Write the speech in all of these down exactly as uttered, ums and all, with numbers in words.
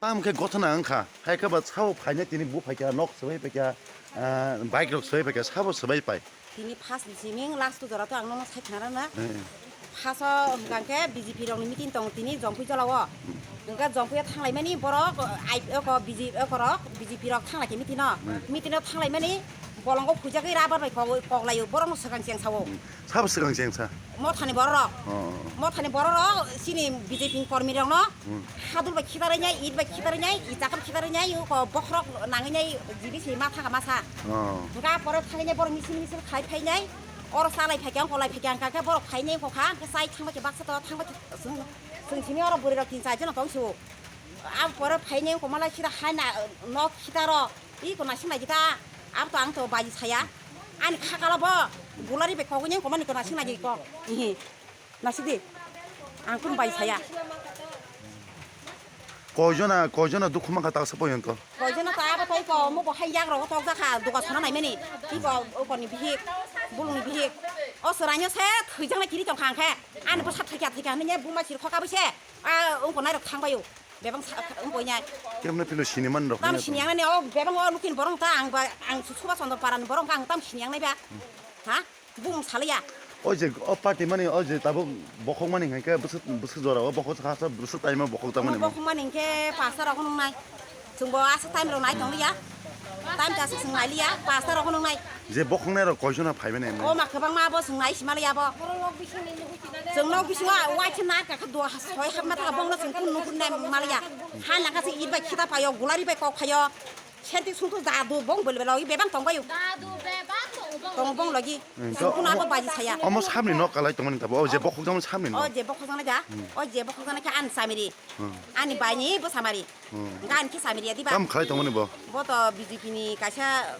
Tam khe gothana wngkha, hai khe ba sao phaina tini bo phaikha, nok swbai phaikha, ah, bike rok swbai phaikha, sabo swbai pai. Tini first ni siming last jora to ang nono sai khna rana. Hmm. First o hwnkha khe B J P rok ni meeting tong tini Jompui jolao. Hwnkha Jompui o thanglai mani borok, ai, oko B J P, oko rok, B J P rok thanglai khe meeting o. Hmm. Meeting o thanglai mani bolongo phujagwi rubber bai kok-, koklaio, borok no swkang cheng sao. Hmm. Sabo swkang cheng sa? Mothani borok rok. Oh, oh, oh. Mothani borok rok chini B J P ni kormi rok no. Hmm. Hadul bai khitarwi nai, it bai khitarwi nai, i chakam khitarwi nai, oko bokhorok nangwi nai, jibi se ma thaka masa. Oh. Hwnkha pore thangwi nai borok misil misil khai phai nai, oro chalai phaikha, wngkolai phaikha, hwnkha khe borok phai nai wngkha, hwnkhe chai thangbai khe baksa to thangbai khe chwng, chwng simi oro bwrwi rok tin char jona tong sio. Abo pore phai nai wngkha malai sida hai na nok khitaro, iko naising nai kita, abo to ang to baji saya, ani khakalo bo gulari bai kogwi nai wngkha mani ko naising nai kok. Ihi. Nasidi, ang kunu bai saya. Koijona, koijona dukhu mankha taksa poyonto? Koijona ta abo toi ko, mo bo hai yak rogo tok jakha, duka sona nai mani. Iko, oko ni bihik, bulung ni bihik. O swraino se thwijak nai kiri tong khang khe. Ani bwsa thwikha thwikha hinwi buma sir khoka bwse. A, ungko nai rok thang bayo. Bebang sa, ungko nya. Kemne pilo sini man rok. Tam sini ang nani o bebang o lukin borong ta ang ba, ang Subha Chandra para ni borong ka ang tam sini ang nai ba. Ha? Bung salaya. O je o party mani o je tabuk bokhok mani hingke bwswk, bwswk jora o bokhok sakha sa bwswk taima bokhok tangmani mo. Bokhok mani hingke pasta rok nung nai. Chwng bo aswk time rok nai tong liya. Time ta aswk chwng nai liya, pasta rok nung nai. Je bokhok nai rok koichona phai mani mo. O ma kwbang ma bo chwng nai sima liya bo. Chwng nok bisingo waisa na ka kha do soi hap ma ta bong no chwng kun nung kun nai ma liya. Ha na ka se it bai khita payo, gulari bai kok phayo. Senti sungtu dadu bong bel bel oi bebang tong bayo. Dadu bebang tong bong. Tong bong logi. Hmm, sungtu to na bo baji saya. Omo samni nok kalai tongmani tabo. O je bokhok jang samni nok. O je bokhok jang ja. Hmm. O je bokhok jang kha an samiri. Hmm. Ani baini bo samari. Hmm. Gan ki samiri adi ba. Tam khalai tongmani bo. Bo to B J P ni kaisa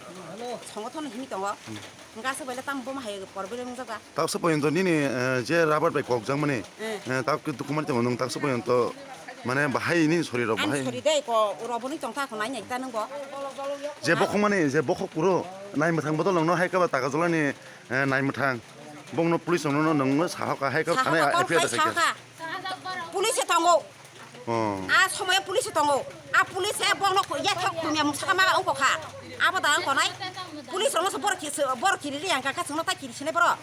songothon himi tongo. Hmm. Hingke aswk bai le tamo bomo hai problem wngjago. Taksa poyonto nini, eh, je rubber bai kokjakmani, eh, tak document tongmo nwng taksa poyonto mane bahai nini sori rok bahai. Ani sori dei ko roboni tongtha ko nai nai ta nwng bo. Je bokhok mani, je bokhok kuro nai mwthang bodol nwngno hai khe ba taka jolani, eh, nai mwthang. Bongno police rokno nwngno sahoka hai khe thane F I R da sahoka. Police tongo. Oh. A somoyo police tongo. A police e bono yathok kumya mungsa ma ongko kha. Abo da ongko nai. Police rokno se borok kiri, borok kiri ri ang kha chwngno ta kiri sine borok.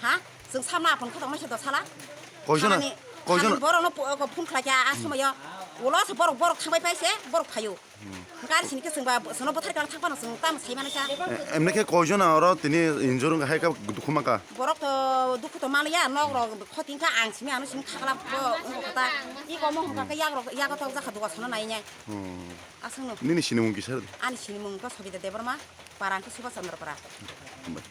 Ha? Chwng samna apon kha tongma se dosala. Koijon? Samani, koijon? Samani borokno phone khlai kha a somoyo. Ulo se borok, borok thangbai phai se borok phaio. Gari sini ke chwng ba, chwngno bwthar kang thang phano chwng tamo sai mani sa. E, emne khe koijona oro tini injure wngkha hai khe dukhu mankha? Borok to dukhu to manliya, nok rok khoting kha ang simi ano simi khakla bo wngkha ta. I komo hwnkha khe yak rok, yago tok jakha duka sono nai nai. Hmm. Aswkno. Nini sinimung kisa? Ani sinimung wngkha Sobida Debbarma, para wngkha Subhash Chandra para. Hambai.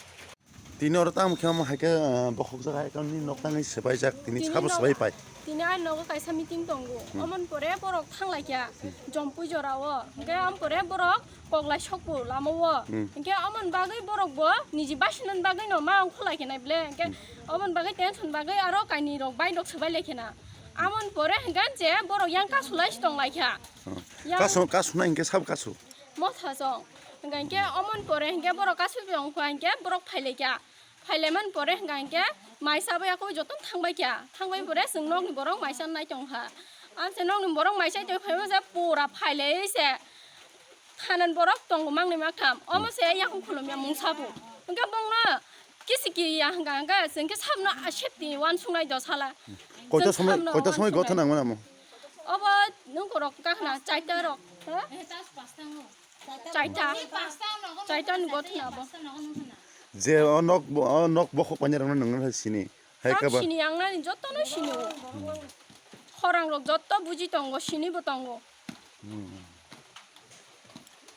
Tini oro tamo khe omo hai khe, ah, bokhok jaga hai khe nini nok tangwi swbaijak, tini sabo swbai pai. Tini ani nogo kaisa meeting tongo. Hmm. Omoni pore borok thang lai kha, hmm, Jompui jora o. Hwnkhe omo pore borok koklai sokbo lama o. Hmm. Hwnkhe omoni bagwi borok bo niji basinani bagwi no ma ongkho lai khe nai ble. Hwnkhe, hmm, omoni bagwi tension bagwi aro kainwi rok bai rok swbai lai khe na. Amoni pore hwnkhe je borok yang kasu lai si tong lai kha. Hmm. Yang kasu, kasu na hwnkhe sabo kasu? Motha song. Hwnkha hinkhe omoni pore hinkhe borok kasu tong kha hinkhe borok phailaikha. Phailaimani pore hwnkha hinkhe maisa bai ako jotono thangbaikha. Thangbai pore chwng nokni borok maisa nai tongkha. Amse nokni borok maisa tongphaibo je pura phailai se thanan borok tongo mangni maktham. Omo se yakung khulumya mungsa bo. Hwnkhe bongno kisi kiya hwnkha hwnkhe chwng khe sabno safety uansuknai do sala. Koita somoi, koita somoi gotha nangmani amo? Obo nung korok kakhna chaita rok. Ha? Chaita. Chaita ni gotha na bo. Je o nok, o nok bokhok painai rokno nungno hai sini. Hai kaba. Tam sini ang nani jotono sini o. Khorang rok jotto buji tongo, sini bo tongo. Hmm.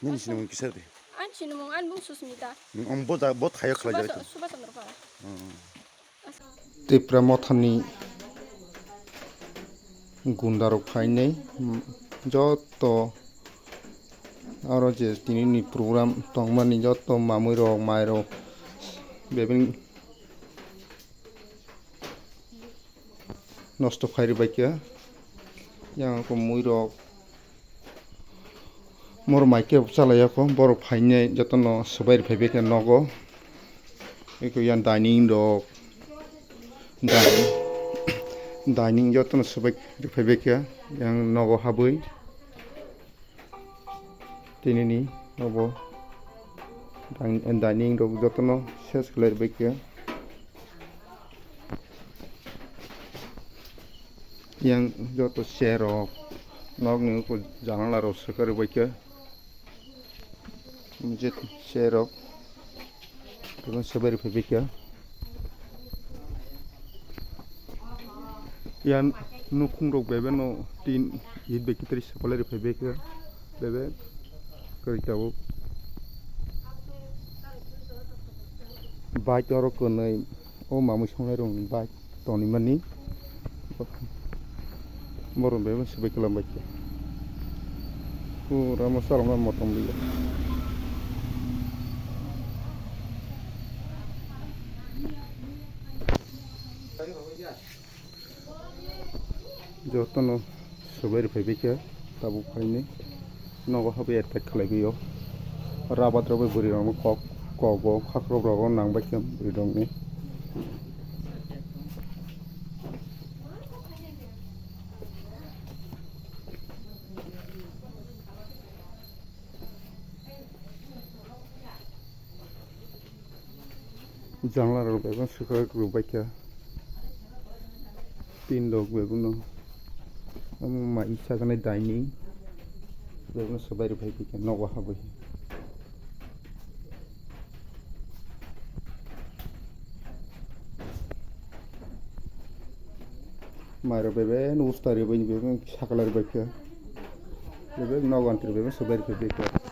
Nini sinimung kisa de? Ani sinimung ani bung Susmita. Ang bo da, bo thayo khlai jai. Subha Chandra Para. Hmm. Tipra Mothani gundarok phainai, joto aro je tinini program tongmani joto mamui rok, mai rok, bebini nosto khairi baikha. Yang ko mui rok. Moro mai khe bwchalai ya kho, borok phainai jotono swbai rwphai bai khe nogo. Eko yang dining rok, dining, dining jotono swbai rwphai bai khe yang nogo habwi. Tinini obo din-, dining rok jotono ses khlai rwbaikha. Yang joto chair rok nokni uko janala rok swkar rwbaikha. Je chair rok tei swbari phaibaikha. Yang nukhung rok bebeno tin it bai kitri swpalai rwphaibaikha. Bebe kwrwi tabuk. Bike oro kwnwi o mamwi songnairokni bike tonwi mani. Borok bebak se bai kwlam bai khe. Pura ma salama motom liya. Jotono swbai rwphai bai khe tabuk phaini. Nogo habai attack khlaiwi o. Rabat rok bai bwrwi rokno kok, kogo khakrok rogo nang bai khe bwrwi rokni. Jangla rok bebak swkak rwbaikha. Tin rok bebakno omo mai sajaknai dining bebakno swbai rwphai kha nogo habwi. Mai rok bebakno usta rwbaini bebakno sakla rwbaikha. Bebak nogo antri bebakno swbai rwphai kha.